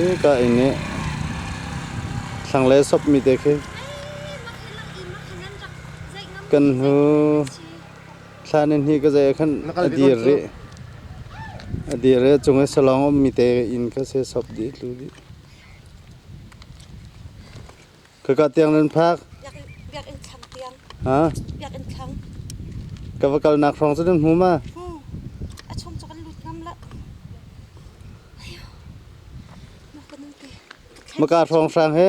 Hika inn i thlanglei a sopmi te khi kan hnu thla ni hnih ka zei ah khan a dir rih. A dir i a cung i salawng a ummi te inn kha si a sop dih a tlu dih. Khaka tiang nan phak? Biakinn thlang tiang. Ha? Biakinn thlang. Ka va kalnak hrawng cu nan hmu ma? Hmu. A chung cu kan lut ngam la. Maka hrawng hrang he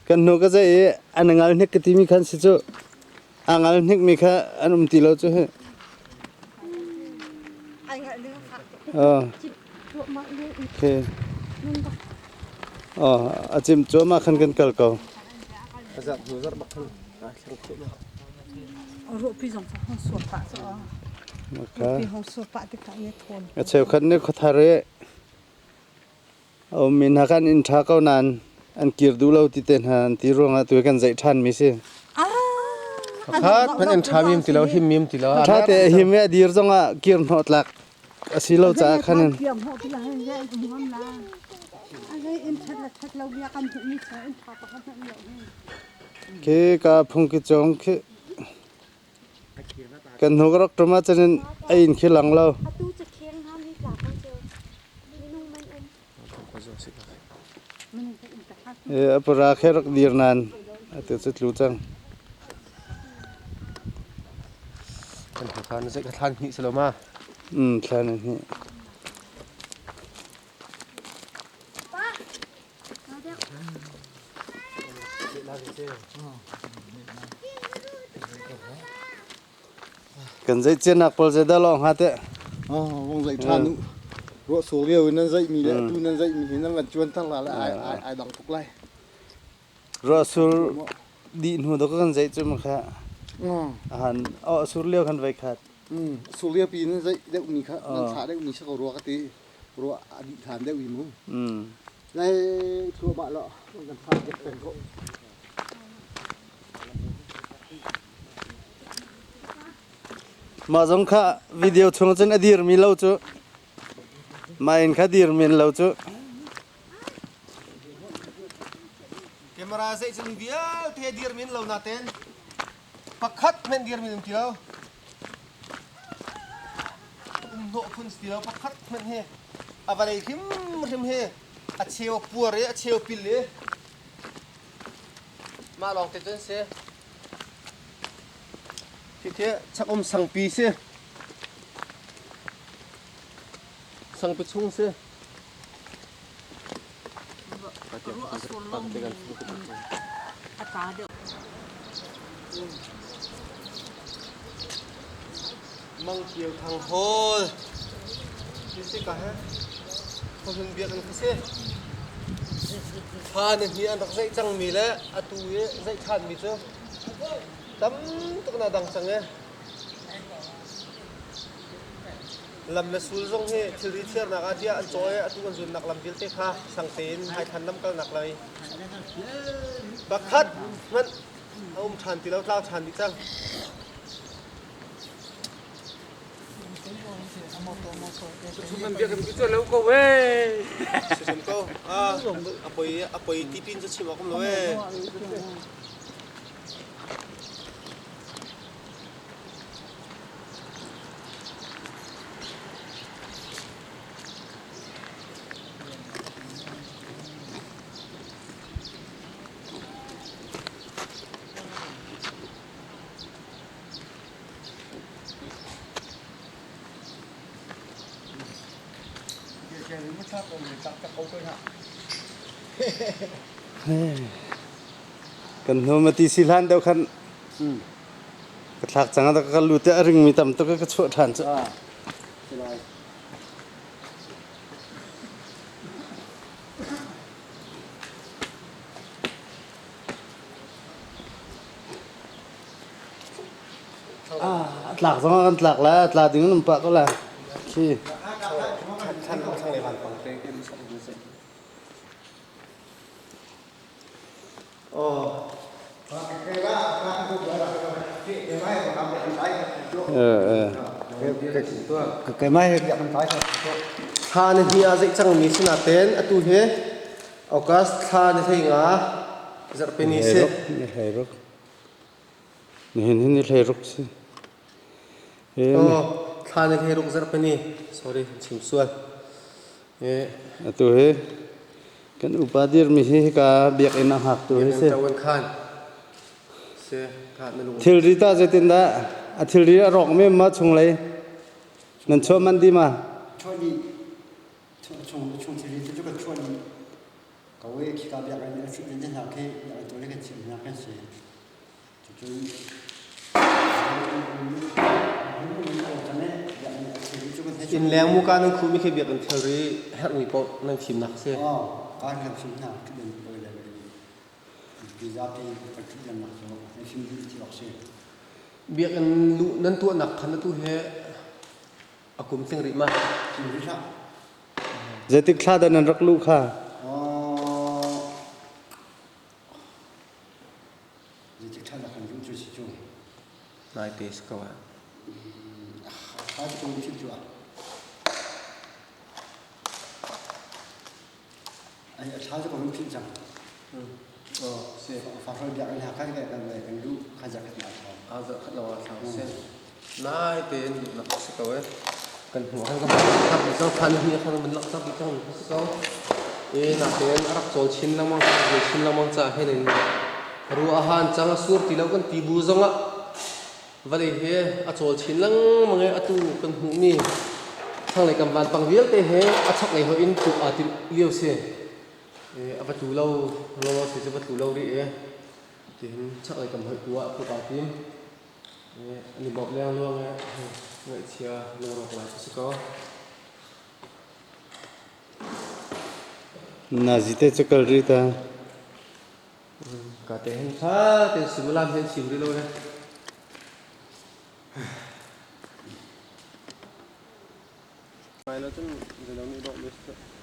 kan hnu ka zei i an ngal hnik ka timi khan si cu a ngal hnik mi kha an um ti lo cu hi. Oh. Okay. Oh, a cim cuahmah khan kan kal ko. Ruahpi zong cu hong suak pah cu. Ruahpi hong suak pah tikah ne thawn. A cheukhat nih khuathar i a ummi hna khan inn ṭha ko nain an kir duh lo ti te hna an ti ruangah tu kan zeih ṭhan mi si. Pakhat hmanh in ṭha mim ti lo, him mim ti lo. Ṭha te him i a dir zongah kir hnawh tlak a si lo caah khan in. Khi ka phungki cawng khi kan hnu ka rak ṭum ahcun in a inn khi lang lo. A pura khi rak dir nain atu cu tlu cang. Kan kha na zeih ka thlan hnih si lo ma? Thlan hnih. Kan zeih cianak pawl zeidah lawng hnga teh? Vong zeih ṭhan u. Ruah sur lio in nan zeihmi le atu nan zeihmi hi nan van cuan thar la le ai ai dang tuk lai. Ruah sur dih hnu dok kan zeih cu ma kha. Han oh sur lio khan voi khat. Sur lio pi nan zeih deuhmi kha nan thlah deuhmi si ko rua ka ti. Ruah a dih hlan deuh i mu. Lai thluahmah lo kan thlah dek peng ko. Mah zong kha video chung cun a dirmi lo cu. Mah in kha dirmi lo cu. Camera zei cun vialte dirmin lo naten pakhat hmenh dirmin um ti lo. Um hnawh phun si ti lo pakhat hmenh hi a vawlei hrimhrim hi a cheu puar i a cheu pil i Mah lawng te cun si. Khi chakum sangpi si. Sangpi chung si. Mang Kio Thang Hall. Hi si ka he. Khuahlun biakinn khi si. Thla na hni an rak zeih cangmi le atu i zeih ṭhanmi cu tam tuk na dang cang e. Lam le sul zong hi thilri thiarnak ah tiah an cawh i atu an zunnak lam vialte kha sang tein haithlan lam kalnak lei pakhat hmanh a um ṭhan ti lo tlau ṭhan dih cang. Chim ko. A poi a poi ti pin cu chim awk um lo ee. Kan hnu ma ti si hlan deuh khan ka thlak cang ah ka lut i a ringmi tam tuk i ka chuah ṭhan cu. A tlak zong ah kan tlak lai, a tla ding in um pah ko lai. Khi. Keimah he biakinn kai Thla ni hnih ah zeih cangmi si natein atu hi August thla ni hlei nga zarhpini si. Ni hlei ruk. Nihin hi ni hlei ruk si. Oh, thla ni hlei ruk zarhpini. Sorry, chim sual. Atu hi kan upa dirmi hi hika biakinn a hngaktu hi si. Biakinn khan. Thilri tah zeitindah a thilri a rawk men ma chunglei nan chuah manh dih ma? Chuah dih. Chung chung thilri cu kan chuah dih. Ko e khika biakinn a chut in hna khi biakinn tu le kan chim hna kan si. Cucun Inn leng muka nan khuhmi khi biakinn thilri herhmi paoh nan fimnak si. Oh, kan kan fim hna. Mizapi kan ṭhutdannak cu an him dih ti awk si. Biakinn luh nan tuahnak khan atu he a kum tling rih ma? Tling rih hlah. Zeitik thla dah nan rak luh kha? Zeitik thla dah kan luh cu si cu. Naite si ko ah. Thla cu kan thil cu ah. Ai a thla cu ka hun philh cang. Oh, si. Fafal biakinn ha khan kan kan luh kha zarh khat na thawng. Ah, zarh khat lo ah thawng si. Nai tein nak si ko eh. Kan hmu han kan hak bi cang than hi khan man lak tak bi cang si ko. E na tein a rak cawl chin lengmang cawl chin lengmang ca he nin ru a han cang a sur ti lo kan ti bu zong ah Vawlei hi a cawl chin lengmang i atu kan hmuhmi thlanglei kam vanpang vialte he a chaklei hoih in tluk aa timh lio si. A va tlu lo, lo si cu va tlu lo rih i tihin chaklei kam hoih tu ah tluk aa tim. An i bawmh lengluang i ngaihchia lungrawk ngai cu si ko. Nazi te cu kal rih ta. Ka te hin tha te suimilam hin sim rih lo le. Mai lo cun zelo nih dawh mi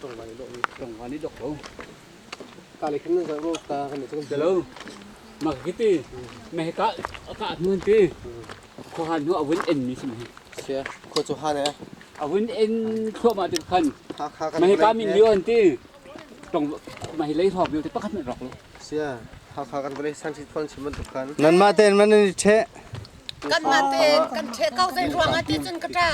tong vai dawh mi tong vai ni dok lo. Ka le khin nan ro ta kan ni cun. Zelo ma kiti me ka ka nun ti kho han nu awin en mi sim hi. Sia kho chu han e. Awin en thua ma ti khan. Kha kha kan. Ma ka min lion ti tong ma hi lei hok te pakhat man rok lo. Sia Hakha kan vawlei sang si thuan chim bantuk khan. Nanmah tein man nan i ṭheh. Kanmah tein kan ṭheh ko zei ruang ah ti cun ka ṭa.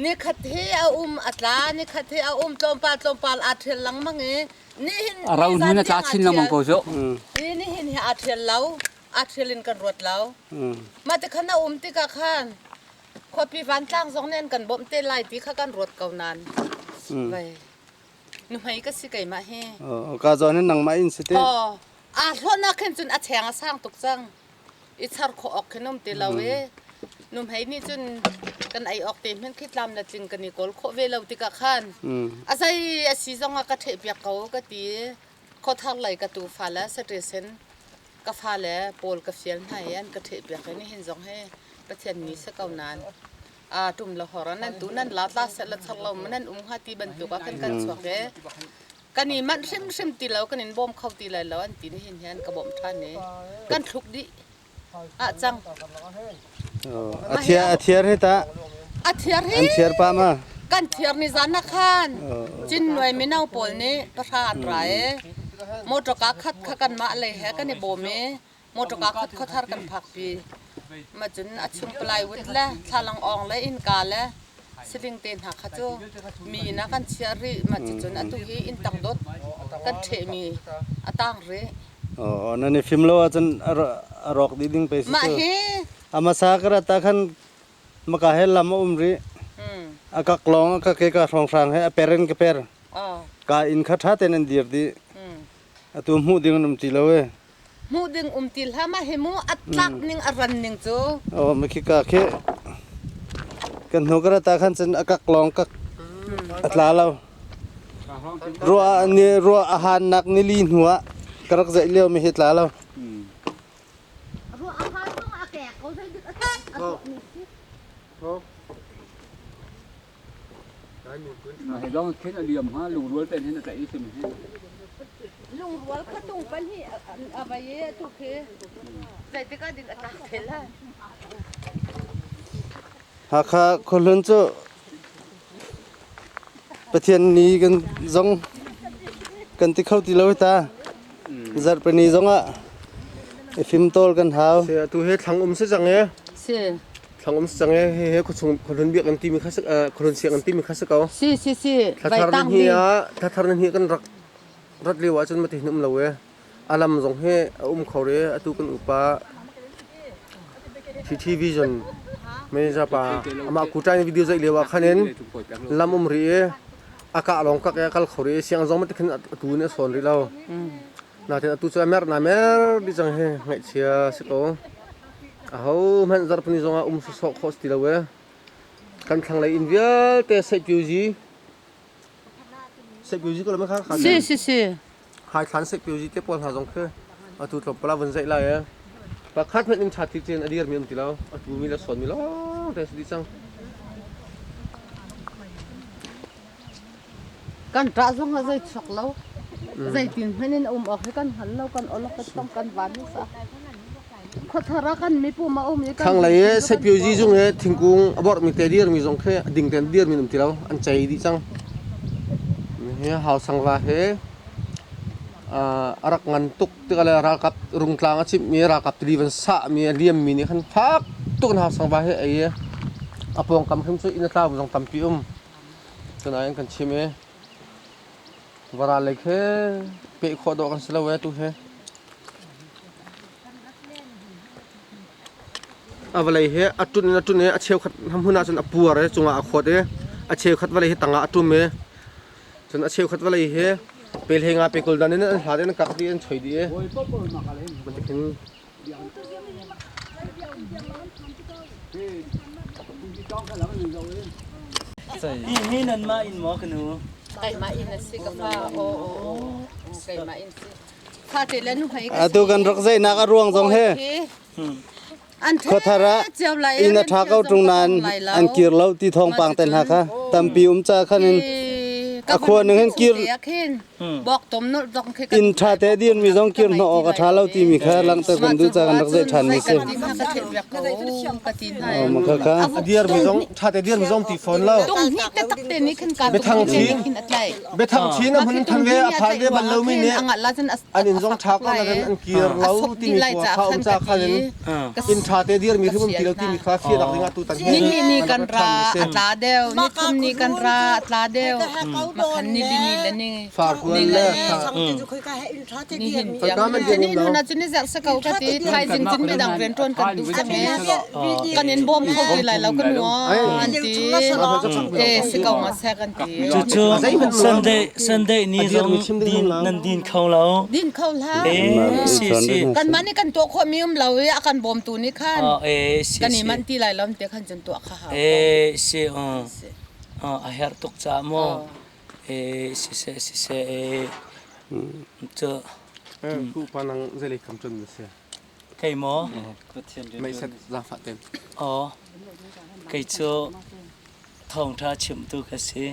Nikhat hi a um a tla, nikhat hi a um tlawmpal tlawmpal aa ṭhial lengmang i nihin A rau hnu na tla chin lengmang ko cu. Hi nihin hi aa ṭhial lo, aa ṭhial in kan ruat lo. Mah ti khan a um tikah khan khuapi vantlang zong nih an kan bawmh te lai ti kha kan ruat ko nain. Vai. Nuhmei ka si keimah hi. Ka zawn in nangmah in si te. Aw, aa hlawhnak khin cun a cheng a sang tuk cang. I char khawh awk khin um ti lo i nuhmei nih cun kan ei awk te hmanh khi tlam le tling kan i kawl khawh ve lo tikah khan a zei a si zong ah ka ṭhehpiak ko ka ti. Khuathar lei ka tufa le saṭil ka fale pawl ka fial hna i an ka ṭhehpiak i nihin zong hi Pathian mi si ko nain a tum le hor nan tu nan la tla seh la char lo ma nan um hnga ti bantuk ah kan kan chuak e kan i manh hrimhrim ti lo kan in bawm kho ti lai lo an ti ni hin hian ka bawm ṭhan i kan thluk dih ah cang a thiar a thiar hi ta a thiar hi an thiar pa ma kan thiar ni zan na khan cin nuai mino pawl nih pahra an ra e motor ka khat kha kan mah lei he kan i bawm i Motor ka khat khuathar kan phakpi. Ma cun a chung plywood le thlalang awng le innka le siling te hna kha cu mi inn ah kan chiah rih. Mah cucun atu hi inn tang dot kan ṭhehmi a tang rih. Oh, nan i fim lo ahcun a rawk dih ding pei si Mah cu. hi A hmasa ka rat ah khan maka he lam a um rih. A kak lawng a kak ke ka hrawnghrang he a per in ka per. Ka inn kha ṭha tein an dir dih. Atu hmuh ding an um ti lo e. Hmuh ding um ti hlah ma hi mu a tlak ning a ran ning cu. Oh ma khi ka khi kan hnu ka ta khan cun a kak lawng kak a tla lo. Ruah ni ruah a han nak ni li hnu ah ka rak zeih lio mi hi tla lo. Ruah a han zong a kek ko zei dik a Oh. Hi dong khin a liam ha lungrual ten hin a tlaih sim hi. Lungrual kha tung pan hi a vai e tu khi zeitik ah ding a tlak thel ha. Hakha khuahlun cu Pathian ni kan zong kan ti kho ti lo hi ta. Zarhpini zong ah i fimtawl kan hau. Se atu he thlang um si cang e. Si. Thlang um si cang e. He he khuachung khuahlun biak an timi kha khuahlun siang an timi kha si ko. Si si si. Thlathar nan hi ah thlathar nan hi kan rak rat lio ahcun mati hin um lo e. A lam zong hi a um kho re atu kan upa TT Vision manager pa amah kutai video zaih lio ah khan in lam um ri i a kah lawng kak i a kal kho rih i siang zong mati khin atu nih a sawn rih lo. Natin atu cu a mer na mer dih cang hi ngaihchia si ko. Aho hmanh zarhpini zong ah um sawsawh khawh si ti lo e. Kan thlanglei inn vialte Seihpiozi Seihpiozi ko lo kha kha Si si si. Hai thlan Seihpiozi te pawl hna zong khi atu tlawmpal ah vun zeih lai e. Pakhat hmanh in ṭha ti cin a dir mi um ti lo. Atu mi le sawn mi lawng te si dih cang. Kan ṭah zong ah zei chuak lo. Zeitin hmanh in um awk hi kan hngal lo, kan olok kan tong kan van hi sa. Khuathar ah kan mipum a um i kan Thlanglei i Seipiozi zung i thingkung a borhmi te dirmi zong khi a ding tein dirmi an um ti lo. An cei dih cang. Hi Hausangva hi a rak ngan tuk tikah le ralkap rungtlang a cimhmi ralkap tili van sahmi a liammi nih khan fak tuk in Hausangva hi a ei i a pawngkam hrim cu inn a tlau zong tampi um. Cunain kan chim i varal lei khi peh khawh dawh kan si lo ee tu hi. A vawlei hi a ṭun in a ṭun i a cheukhat hmun ahcun a puar i cungah a khawt i a cheukhat vawlei hi tangah a ṭum i cun a cheukhat vawlei hi pelhe nga pekul dan in an hlat in an kak dih an choi dih i bantukin Hi nanmah inn maw ka nu? Keimah inn a si ka fa. Aw aw aw. Keimah inn si. Fate le nu hei ka Atu kan rak zeihnak a ruang zong he khuathar ah inn a ṭha ko ṭung nain an kir lo ti thawngpang te hna kha tampi um ca khan in a khua ning hin kir inn ṭha te dir mi zong kir hnawh awk a ṭha lo timi kha langhter kan duh ca kan rak zeih ṭhan mi si. A dirmi zong ṭha te dirmi zong ti fawn lo. Biathang chin biathang chin a hun than ve a phan ve bal lomi nih an inn zong ṭha ko nain an kir lo timi kha um ca khan in inn ṭha te dirmi hrim um ti lo timi kha fianak ding ah tutan hi ni ni kan ra a tla deuh ni thum ni kan ra a tla deuh makhan ni li ni le ni farhual le ni hin ni huna cun ni zerh se ko ka ti thaizing cun midang rian ṭuan kan duh cang e kan in bawm kho ti lai lo kan an ti e si ko ma se kan ti Cucu Sunday Sunday ni zong din nan din kho lo. Din kho hlah. Eh si si. Kan mah nih kan tuah khawh mi um lo i a kan bawmtu nih khan Eh si kan i si. manh ti lai lo te khan cun tuah kha hau. Eh si a herh tuk ca maw. Eh siseh siseh eh cu Ku pa nang zelei kam cun na si. Kei maw? Meiset zaangfah ten. Aw, kei cu thawngṭha chimtu ka si.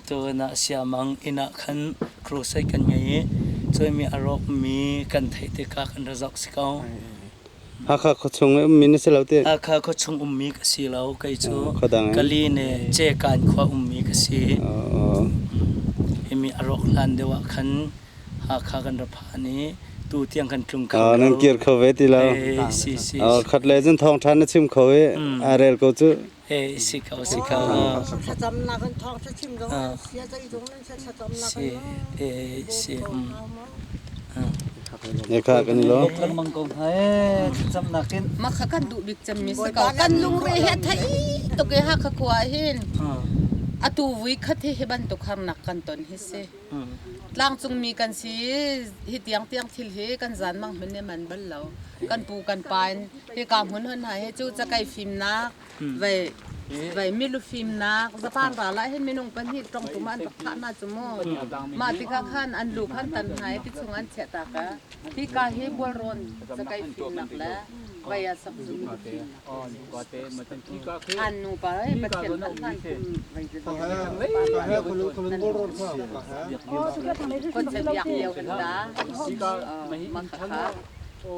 Tu na siamang inn ah khan crusade kan ngei i cuimi a rawkmi kan theih tikah kan ra zoh si ko. Hakha khuachung i ummi na si lo ti? Hakha khuachung ummi ka si lo. Kei cu Khuadang in. Kali ne Cekan khua ummi ka si. Himi a rawk hlan deuh ah khan Hakha kan ra phan i tu tiang kan tlung kho Nan kir kho ve ti lo. Si si. Khat le cun thawng ṭha na chim kho i aa rel ko cu. Eh si ko si ko. Thlacam nak in thawng ṭha chim zong sia zei zong nan sia thlacam nak Si eh si. Ne kha kan i lo. Lengmang ko hna ee thlacam nakin. Ma kha kan duh bik cem mi si ko. Kan lungre he thai tuk i Hakha khua hin. Atu vui khat hi hi bantuk harnak kan ton hi si. Tlangcungmi kan si hi tiangtiang thil hi kan zanmang hmun nih man bal lo. Kan pu kan pa in hika hmun hon hna hi cu cakei fimnak vei vei milu fimnak Japan ral ah hin minung pahnih tong tum an rak thah hna cu mu. Mah tikah khan an lu khan tan hna i tichung an chiah ta ka. Hika hi bualrawn cakei fimnak le vei ah sak cu milu fimnak. An nu pa he Pathian hlan hlan kum kon se biak lio kan ta ma kha kha. Thla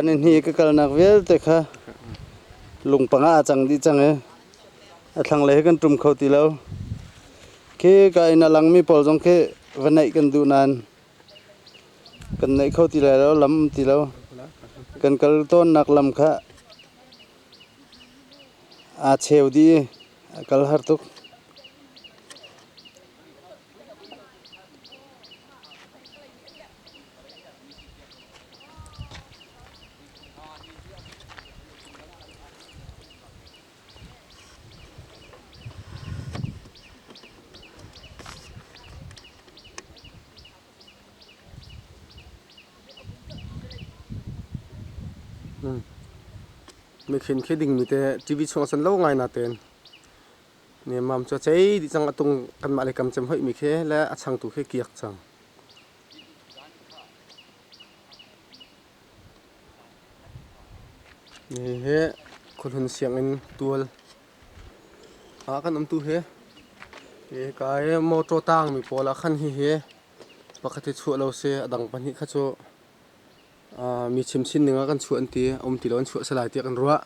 ni hnih ka kalnak vialte kha lungpang ah a cang dih cang i a thlanglei hi kan ṭum kho ti lo. Khi ka in a langmi pawl zong khi va naih kan duh nain kan naih kho ti lai lo, lam um ti lo. Kan kal tawnnak lam kha aa cheu dih i a kal har tuk. Mikhin khi dingmi te TV chung san lo ngai na ten. Nemmam cu a cei dih cang a tung kanmah lei kam cem hoihmi khi le a changtu khi kiak cang. Hihi khuahlun sianginn tual ah kan um tu hi. Hika hi motor tangmi pawl ah khan hihi pakhat hi chuah lo si a dang pahnih kha cu mi chimchin ning ah kan chuah an ti a um ti lo an chuah salai tiah kan ruah.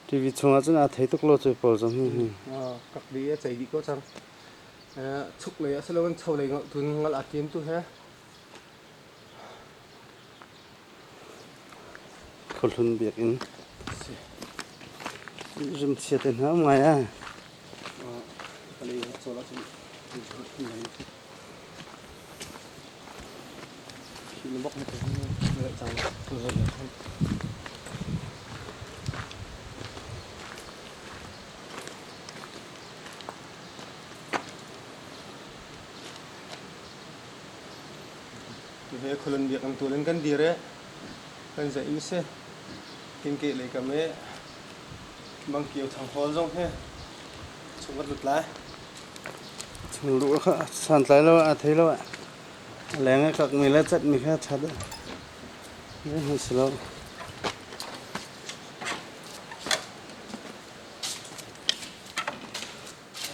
TV chungah cun aa thei tuk lo cu pawl zong hi. Kak di a cei dih ko cang. Chuk lei a si loin cho lei ngalh tun ngalh a tim tu he. Khuahlun biakinn. Rimchia te hna um ngai a. He khualun biakinn tual in kan dir i kan zaih mi si. Tingke lei kam i Mangkio thang hall zong hi chung kan lut lai. Chung luh kha santlai lo a thei lo a leng i kakmi le catmi kha ṭhat a si lo.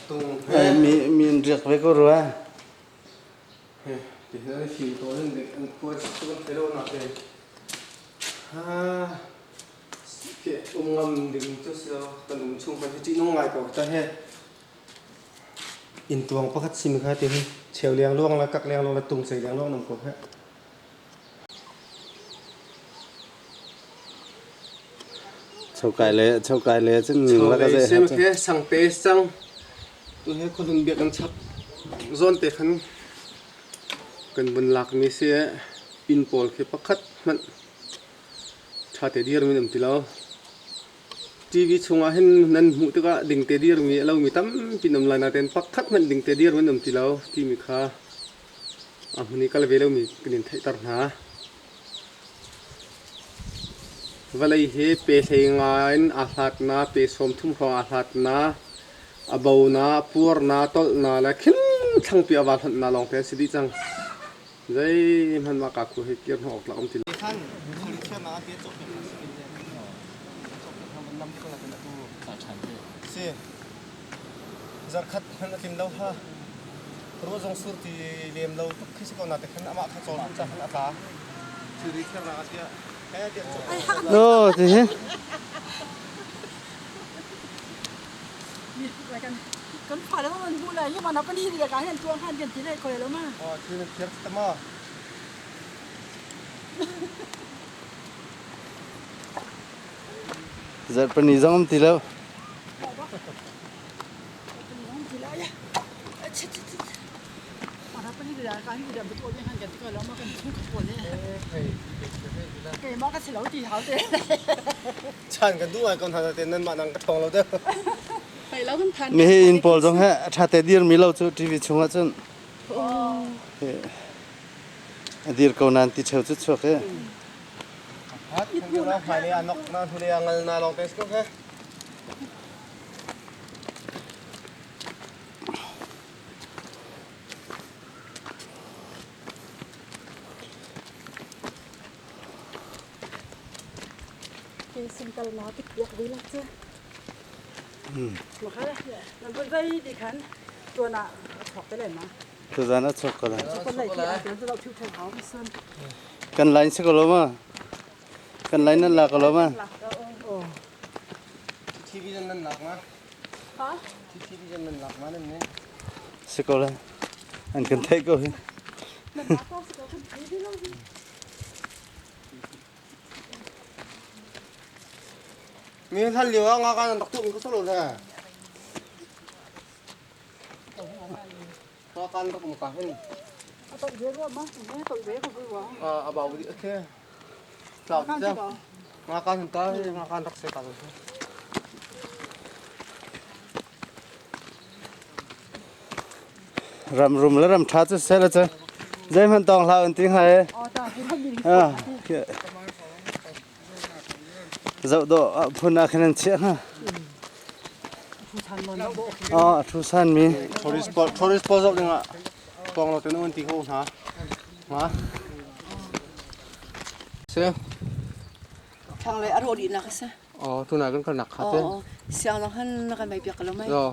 Tung Mi mi an riak ve ko rua. Ti hi an fim tawn in an khua cu kan thei lo na te. Ha ke um ngam ding cu si lo kan um chung kan hi ṭihnung ngai ko ta he. Inn tuang pakhat sim kha ti hi cheu leng luang la kak leng luang la tung sei leng luang nam ko he. Chokai le chokai le cun ning la ka Chau zei le sim ke sang te sang Tu hi khuahlun biakinn chak zawn te khan kan vun lakmi si i inn pawl khi pakhat hmanh ṭha te dirmi an um ti lo. TV chungah hin nan hmuh tikah dingte dirmi a lomi tampi an um lai nain pakhat hmanh dingte dirmi an um ti lo timi kha a hmun i kal ve lomi kan in theihter hna. Vawlei hi pe hlei nga in aa hlatnak, pe 30 hrawng aa hlatnak, a bonak, a puarnak, tolhnak le khin thlangpi a vaa hlonhnak lawngte an si dih cang. Zeihmanh mah kaa khu hi kir hnawh awk tlak um ti lo. Si. Zarkhat hmanh a tlim lo ha. Ruah zong sur ti lem lo tuk khi si ko na te khan amah kha cawl ca khan a tla. Thilri thiarnak ah tiah No, ti hi. Kan fa le man bu lai mana pan hi ka hen tuang han kan ti le ko lo ma. Oh, thil na thiar tama. Zarhpini zong um ti lo. Chan kan duh ngai ko hna te nan mah nang ka ṭhawng lo deuh. Mi hi inn pawl zong he a ṭha te dir mi lo cu TV chungah cun a dir ko nain ti cheu cu chuak i. Hat kan na hmai le a nok na hnulei a ngal na lawng te si ko he. sin kal na tik piak ve la cu. Ma kha nan vun vai ti khan tuan ah a chuak te lai ma. Tuzan a chuak ko lai. Ko lai ti a tuan cu lo thiu theng hau mi sun. Kan line si ko lo ma? Kan line nan la ko lo ma? TV nan lak ma? Ha? TV nan lak ma nan ne? Si ko lai. An kan theih ko hi. Nan la ko si ko kan thei lo hi. Mi hlan lio ah nga kan rak tuah mi ko lo le. Nga kan rak um ka hin. A to ve ro ma, ne to ve ko ro. A a bau di the. Tlau ti Nga kan ta nga kan rak se ka lo. Ram rum le ram tha cu se le cu. Zeihmanh tawng hlah an ti hnga e. Ah, zoh dawh ah phun ah khan an chiah hnga. Oh, a thu san mi. Tourist spot tourist spot zoh ding ah tawng lo te nu an ti ko hna. Ma. Se. Thlanglei a rawh dihnak a si. Oh, tunai kan kalnak kha te. Oh, siang zong han na kan mei piak lo mei. Yo.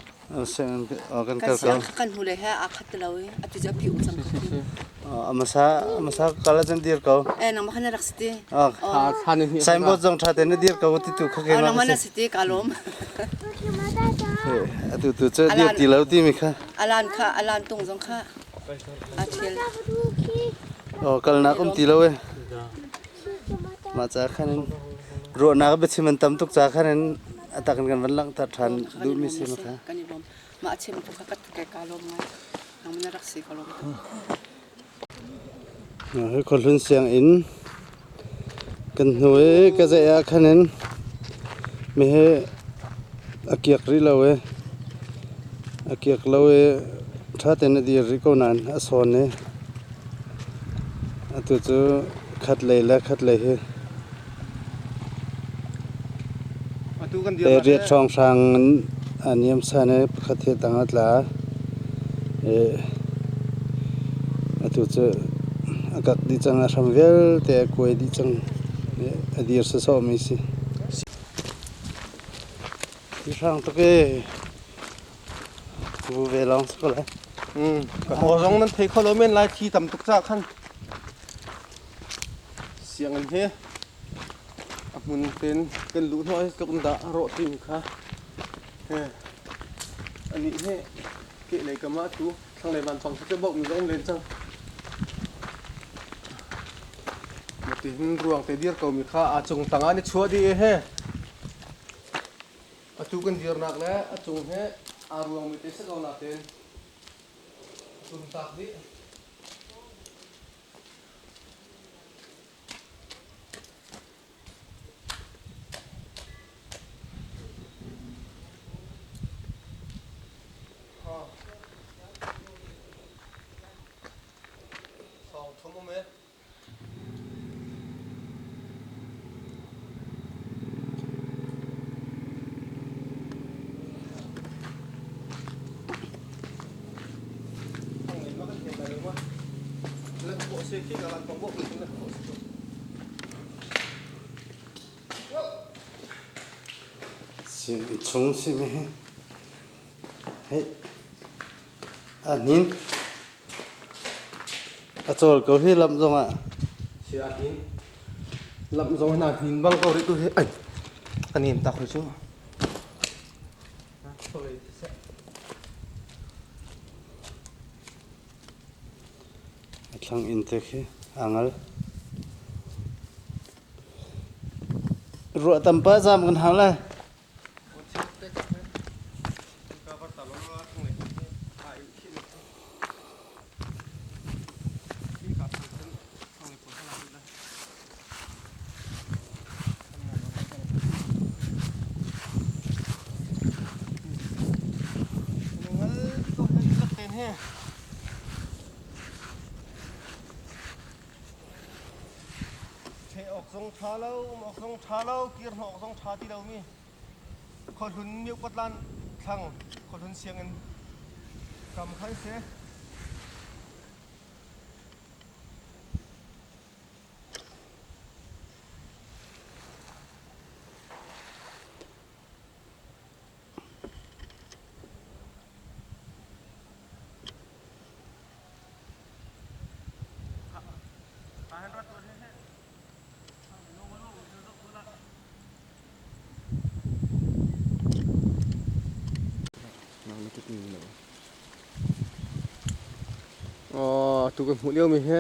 Siang kan Kan kal siang ko. kan hnu lei he aa khat ti lo i atu cu a pi um cang ko ti. Amasa amasa kala cun dir ko. Eh nangmah khan na rak si ti. Ah, Oh. signboard zong tha tein na dir ko ti tu kha Oh, keimah nangmah ka na si. si ti ka lawm. Atu tu cu dir ti lo ti mi kha. Alan kha alan tung zong kha aa thial. Oh, kalnak um ti lo e. Mah ca khan in ruahnak biachim an tam tuk ca khan in a tak in kan van langhter ṭhan duhmi si ma kha. Kan i lawm. Mah a chim tu kha ka ka ka lawm ngai. Nangmah na rak si ka lawm tuk. Hi khuahlun sianginn kan hnu i ka zeih ah khan in mihi a kiak rih lo i a kiak lo i ṭha tein a dir rih ko nain a sawn i atu cu khat lei le khat lei hi Atu kan dir riat hrawnghrang in a niam san i pakhat hi tang a tla i atu cu a kak dih cang a hram vialte a kuai dih cang i a dir sawsawhmi si. Ti hrang tuk i vu ve lawng si ko lai. Aw zong nan thei kho lo men lai thi tam tuk ca khan sianginn hi a hmun tein kan luh hnawh hi tluk in dah a rawh timi kha anih hi kehlei kam ah tu thlanglei vanpang khi cu bohmi zong um len cang. Matihin ruang te dir komi kha a cung tang ah ni chuah dih i he atu kan dirnak le a cung he aa ruangmi te si ko natin tum tak dih. Sawng thum um e. Chung si mi hi hei a hnin a cawl ko hi lam zong ah Si a hnin lam zong hna hnin bang ko rih tu hi ai kan him tak ri cu A thlang inn te khi aa ngal. Ruah tam pa zaam kan hau lai. Ṭheh awk zong ṭha lo, um awk zong ṭha lo, kir hnawh awk zong ṭha ti lomi khuahlun Myohpatlan thlang khuahlun sianginn kam khan si. tuk ning lo. Aw, tu kan hmuh liomi hi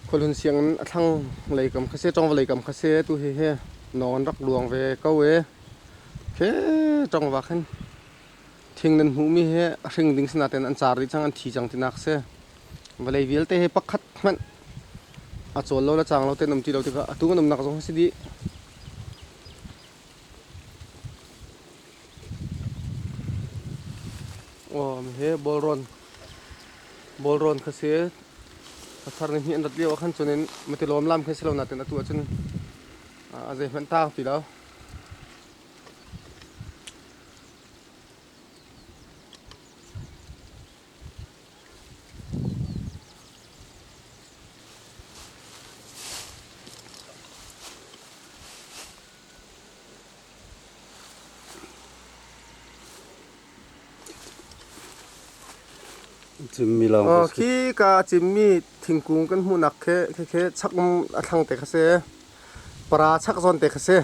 Khualhun sianginn a thlang lei kam kha si, Ṭongva lei kam kha si. Tu hi hi nawng an rak luang ve ko i khi Ṭongva khin thing nan hmuhmi hi a hring ding si nain an car dih cang, an thi cang tinak a si. Vawlei vialte hi pakhat hmanh a cawl lo le cang lo tein um ti lo tikah atu kan umnak zong hi si dih. Aw, hi bawlrawn bawlrawn kha si. Thar ni hnih an rat lio ah khan cun in matilawm lam khan si lo nain atu ahcun a zeihmanh taang ti lo. Cimmi lawng Aw, khi ka cimmi thingkung kan hmuhnak khi khi chak um a thlang te kha si. Para chak zawn te kha si.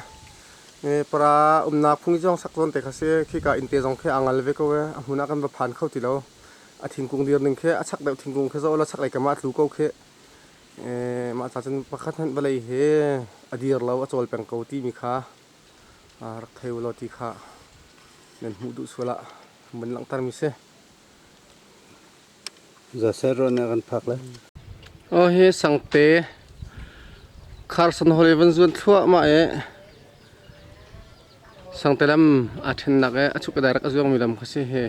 Para umnak phung zong sak zawn te kha si. Khi ka innte zong khi aa ngal ve ko e. A hmun ah kan va phan kho ti lo. A thingkung dir ning khi a chak deuh thingkung khi zoh la chak lei kam ah a tlu ko khi. Mah ca cun pakhat hmanh vawlei hi a dir lo, a cawl peng ko timi kha rak thei u law ti kha nan hmuh duh sual ah mun langhtermi si. Zaseh ruah nih a kan phak le. Aw hi sangte Carson Hall i van zuan thluahmah i sangte lam aa ṭhennak i a chuk i direct a zuangmi lam kha si hi.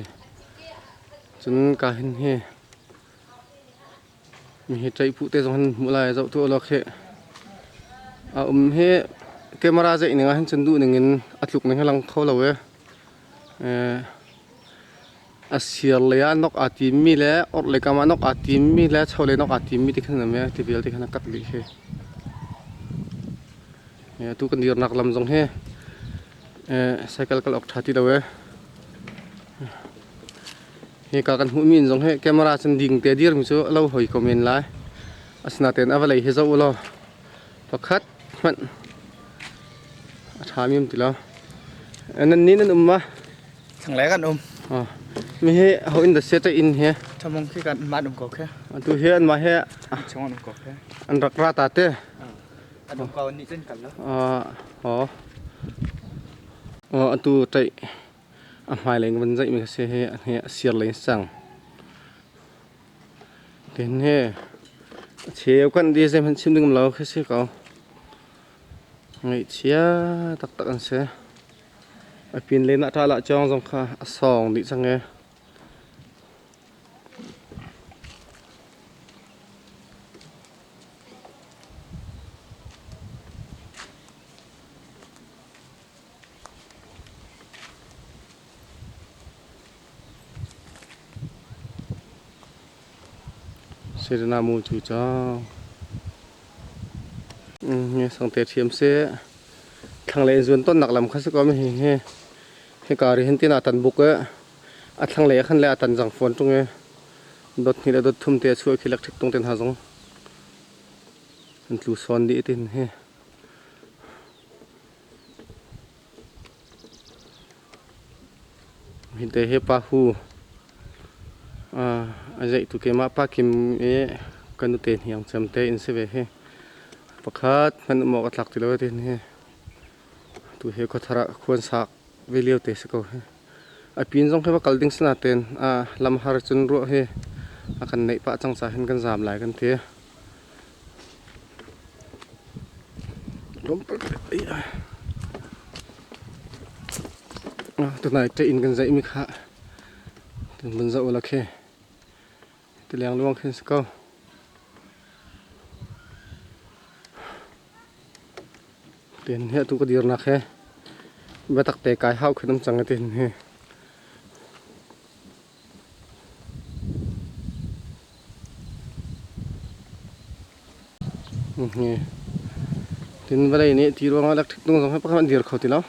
Cun ka hin hi Hi ṭaihpuh te zong han hmuh lai zoh tu awlok hi a um hi camera zeih ning ah hin cun duh ning in a tluk ning hi lang kho lo e. A sir lei ah nok aa tim mi le orhlei kam ah nok aa tim mi le cholei nok aa tim mi ti khan an um e ti vialte khan a kat dih hi. Atu kan dirnak lam zong hi cycle kal awk ṭha ti lo e. Hika kan hmuhmi inn zong hi camera cun ding te dirmi cu a lo hoi ko men lai. Asinain a vawlei hi zoh u law pakhat hmanh a ṭhami um ti lo. Nan nih nan um ma? Thlanglei kan um. Mi hi ho in dah sia inn hi? Thamong khi kan man um ko khe. Atu hi an mah hi chung an um ko khe. An rak ra ta te. An um ko nih cun kal lo. Oh. Atu ṭaih A hmailei in van zeihmi kha si hi hi a sir lei in sang. Tin hi a cheu kan di zeihmanh chim ding um lo khi si ko. Ngaihchia taktak an si. A pin len ah ṭah lah cawng zong kha a sawng dih cang i. Serena mu cu cang. Sangte thiam si. Thlanglei in zuan tonnak lam kha si ko mi hi hi. Hika ri hin tin ah tan buk e. A thlanglei ah khan le a tan jang fawn tung e. Dot hnih le dot thum te a chuah khi electric tung ten ha zong. An tlu sawn dih tin hi. Hite hi pa hu a zeih tu keimah pa Kim i ka nute hniang cem te in si ve hi. Pakhat hmanh um awk a tlak ti lo tin hi. Tu hi khuathar ah khuan sak ve lio te si ko hi. A pin zong hi va kal ding si nain lam har cun ruah hi a kan neih pah cang ca hin kan zaam lai kan ti. Tunai ṭe in kan zeihmi kha tun vun zoh ulaw khi ti lengluang khin si ko. Tin hi atu ka dirnak hi biatak te kai hau khin um cang tin hi. Tin vawlei nih ti ruangah electric tung zong hi pakhat an dir kho ti lo.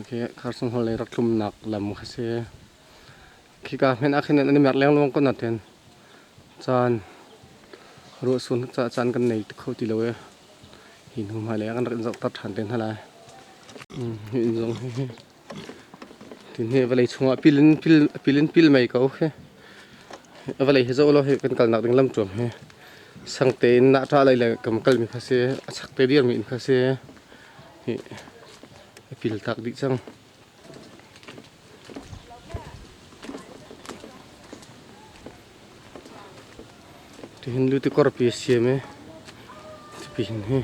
Okay, Carson Hall lei rak tlumnak lam kha si. Khika hmenh ah khin an i mer lengluang ko natin caan. Ruahsun caah caan kan nei kho ti lo i hi hnu hmailei ah kan rak in zohter ṭhan te hna lai. Hi inn zong hi tin hi vawlei chungah pil in pil pil in pil mei ko khi. Vawlei hi zoh law hi kan kalnak ding lam ṭuam hi sangte in nah ṭah lei le kam kalmi kha si a chak te dirmi inn kha si hi a pil tak dih cang. Tihin lu tikor pi a siam i tipi hin hi.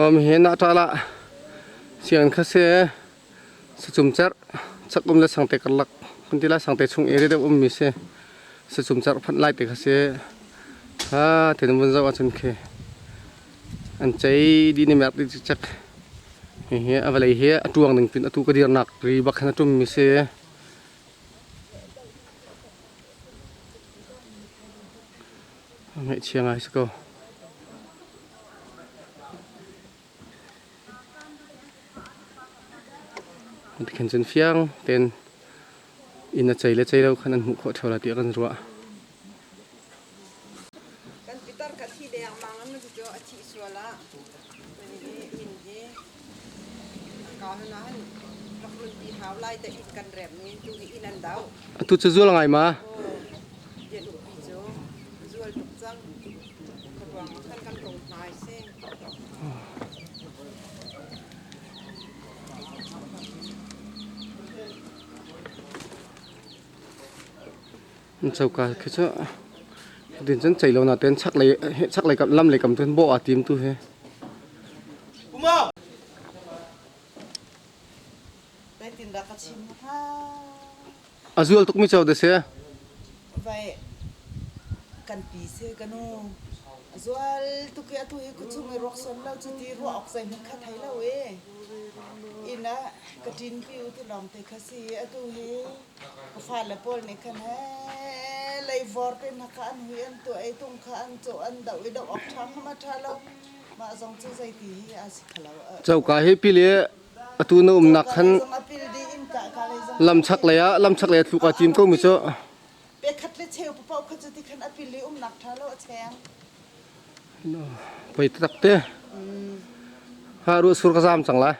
Om hi na ta la siang kha se sachum cer chak um le sangte karlak kun ti la sangte chung area deuh um mi se sachum cer phan lai te kha se ha ten vun zau ahcun khi an cei di ni mek di chak hihi a vawlei hi a tuang ning pin atu ka dirnak ri bak khan a tum mi si. Ngaihchia ngai si ko. Tikhin cun fiang tein inn a cei le cei lo khan an hmuh khawh ṭheo lai tiah kan ruah. Kan pitar kha thi dengmang in cu a thih sual ah inn hi ka han han rak run pi hau lai te inn kan rem ni tu hi inn an dau. Atu cu zual ngai ma? Rian ukpi cu zual tuk cang. Khuaruang ah khan kan rung hmai si. Coka khi cu din cun cei lo natein chaklei chaklei kam lam lei kam cun bawh aa tim tu hi. Zeitindah ka chim hnga? A zual tukmi co da si. Vai kan pi se ka nu. A zual tuk i atu hi khuachung i ruak son lo cu ti ruah awk zeihmanh kha thei lo e. Inn ah ka ṭin pi u ti lawng te kha si i atu hi ka fale pawl nih khan he leivawr te hna kha an hui an tuah i tung kha an cawh an doh i doh awk ṭha hngam a ṭha lo. Mah zong cu zeiti hi a si kha lo. Coka hi pil i atu na umnak khan lam chaklei ah lam chaklei ah tluk aa tim ko mi cu. Pekhat le cheu paoh kha cu ti khan a pil i umnak ṭha lo a cheng. Pei taktak te. Ha ruah sur ka zam cang lai.